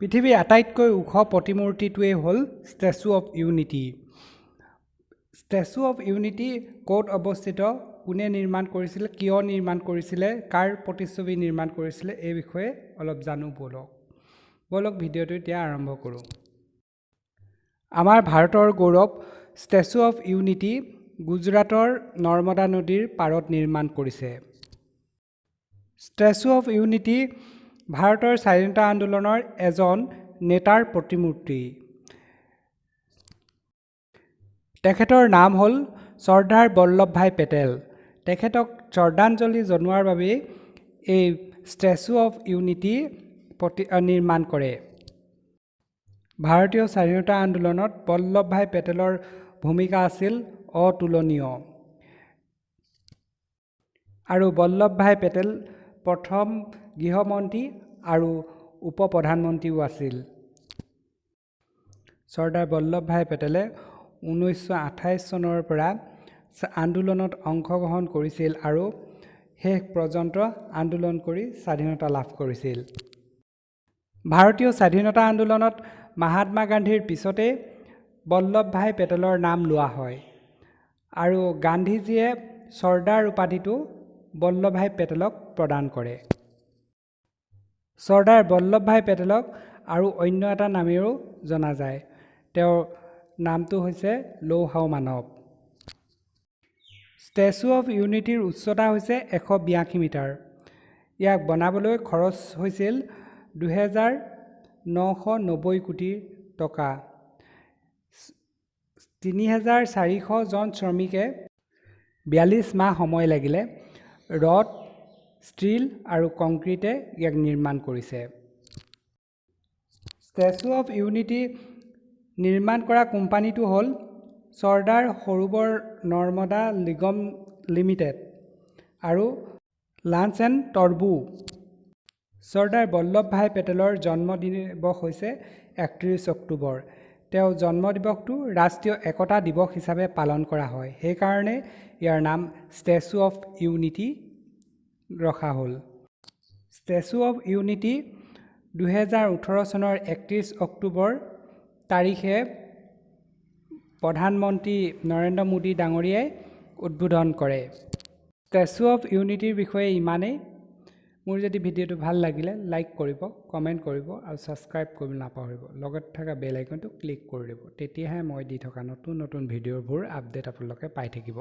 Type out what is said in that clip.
পৃথিৱীৰ আটাইতকৈ ওখ প্ৰতিমূৰ্তিটোৱেই হ'ল statue of unity. Statue of unity ক'ত অৱস্থিত, কোনে নিৰ্মাণ কৰিছিলে, কিয় নিৰ্মাণ কৰিছিলে, কাৰ প্ৰতিচ্ছবি নিৰ্মাণ কৰিছিলে, এই বিষয়ে অলপ জানো ব'লক। ব'লক ভিডিঅ'টো এতিয়া আৰম্ভ কৰোঁ। আমাৰ ভাৰতৰ গৌৰৱ ষ্টেচু অফ ইউনিটি গুজৰাটৰ নৰ্মদা নদীৰ পাৰত নিৰ্মাণ কৰিছে। ষ্টেচু অফ ইউনিটি ভাৰতৰ স্বাধীনতা আন্দোলনৰ এজন নেতাৰ প্ৰতিমূৰ্তি। তেখেতৰ নাম হ'ল চৰ্দাৰ বল্লভভাই পেটেল। তেখেতক শ্ৰদ্ধাঞ্জলি জনোৱাৰ বাবেই এই ষ্টেচু অফ ইউনিটি নিৰ্মাণ কৰে। ভাৰতীয় স্বাধীনতা আন্দোলনত বল্লভভাই পেটেলৰ ভূমিকা আছিল অতুলনীয় আৰু বল্লভভাই পেটেল প্ৰথম গৃহমন্ত্ৰী আৰু উপ প্ৰধানমন্ত্ৰীও আছিল। চৰ্দাৰ বল্লভভাই পেটেলে 1928 চনৰ পৰা আন্দোলনত অংশগ্ৰহণ কৰিছিল আৰু শেষ পৰ্যন্ত আন্দোলন কৰি স্বাধীনতা লাভ কৰিছিল। ভাৰতীয় স্বাধীনতা আন্দোলনত মহাত্মা গান্ধীৰ পিছতে বল্লভভাই পেটেলৰ নাম লোৱা হয় আৰু গান্ধীজীয়ে চৰ্দাৰ উপাধিটো বল্লভভাই পেটেলক প্ৰদান কৰে। চৰ্দাৰ বল্লভভাই পেটেলক আৰু অন্য এটা নামেৰেও জনা যায়। তেওঁৰ নামটো হৈছে লৌহ মানৱ। ষ্টেচু অফ ইউনিটিৰ উচ্চতা হৈছে 182 মিটাৰ। ইয়াক বনাবলৈ খৰচ হৈছিল 2990 কোটি টকা। 3400 জন শ্ৰমিকে 42 মাহ সময় লাগিলে ৰড, ষ্টীল আৰু কংক্ৰিটে ইয়াক নিৰ্মাণ কৰিছে। ষ্টেচু অফ ইউনিটি নিৰ্মাণ কৰা কোম্পানীটো হ'ল চৰ্দাৰ সৰোবৰ নৰ্মদা নিগম লিমিটেড আৰু লাঞ্চ এণ্ড টৰ্বো। চৰ্দাৰ বল্লভভাই পেটেলৰ জন্মদিৱস হৈছে 31 অক্টোবৰ। তেওঁৰ জন্মদিৱসটো ৰাষ্ট্ৰীয় একতা দিৱস হিচাপে পালন কৰা হয়, সেইকাৰণে ইয়াৰ নাম ষ্টেচু অফ ইউনিটি ৰখা হ'ল। ষ্টেচু অফ ইউনিটি 2018 চনৰ 31 অক্টোবৰ তাৰিখে প্ৰধানমন্ত্ৰী নৰেন্দ্ৰ মোদী ডাঙৰীয়াই উদ্বোধন কৰে। ষ্টেচু অফ ইউনিটিৰ বিষয়ে ইমানেই। মোৰ যদি ভিডিঅ'টো ভাল লাগিলে লাইক কৰিব, কমেণ্ট কৰিব আৰু ছাবস্ক্ৰাইব কৰিব নাপাহৰিব। লগত থকা বেল আইকনটো ক্লিক কৰি দিব, তেতিয়াহে মই দি থকা নতুন নতুন ভিডিঅ'বোৰ আপডেট আপোনালোকে পাই থাকিব।